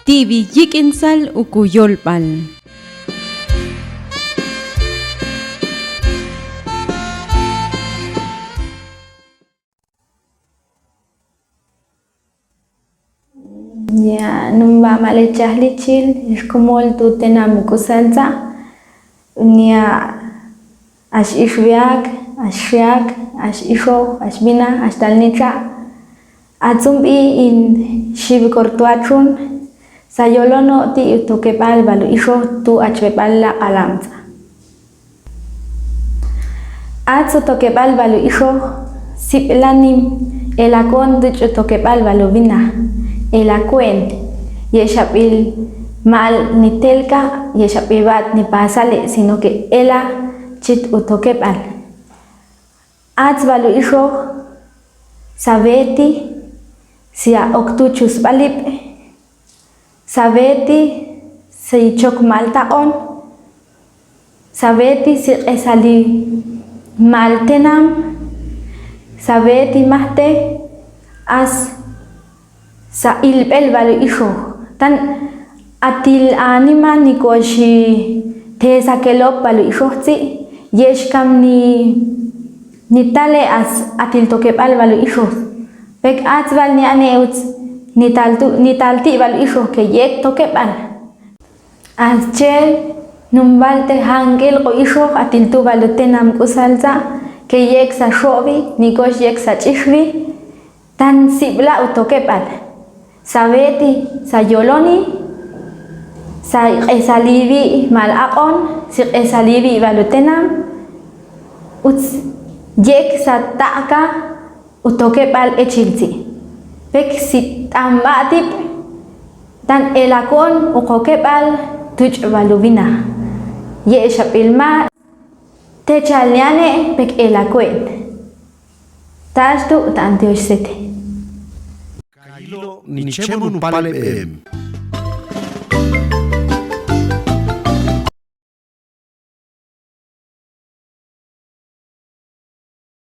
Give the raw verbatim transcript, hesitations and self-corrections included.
Ti'bi yik'insal uku yolb'al. Nia numba' male chajlichil, ix kumol tu tenam k'usaltza'. Nia ax ix wiak, ax xiak, ax ixoj, ax b'ina, ax talnitxa'. Atzumb'i in xib' kortuachun, sa yolono' ti' utokeb'al b'al u ixoj tu achb'eb'al la' q'alamtza'. Atz utokeb'al b'al u ixoj, sib'lanim, elako'n tuch' utokeb'al b'al u b'ina, elakoen, yexab'il ma'al nitel ka, yexab'il b'at nipasale', sino que ela chit utokeb'al. Atz b'al u ixoj, sa weti, si a ok tu chusb'alib', sa weti, si chok ma'al taq'on, sa weti, si q'esali ma'al tenam, sa weti majte, as sa ilb'el b'al u ixoj. Tan atil anima nikoxi te sa kelob' b'al u ixoj tzi', yex kam ni, nitale as atil tokeb'al b'al u ixoj. Pek atz b'al ni ane' utz nital tu, nital ti' b'al u ixoj ke yek' tokeb'al. Aschel numb'al te jank'il q'u ixoj atil tu b'al u tenam k'usaltza', ke yek' sa xo'b'i, nikox yek' sa ch'ixwi, tan sib'la' utokeb'al. Sa weti, sa yoloni, sa q'esaliwi ma'al aq'on, si q'esaliwi b'al u tenam, utz yek' sa taq'ka utokeb'al echil tzi'. Pek si t'anb'a' tib', tan elako'n uqokeb'al tuch' b'al u b'ina. Yexab'il ma, techal ni ane' pek elakoen. Tax tu' ta antioxsete. Kayilo' nichemon upaleb'em.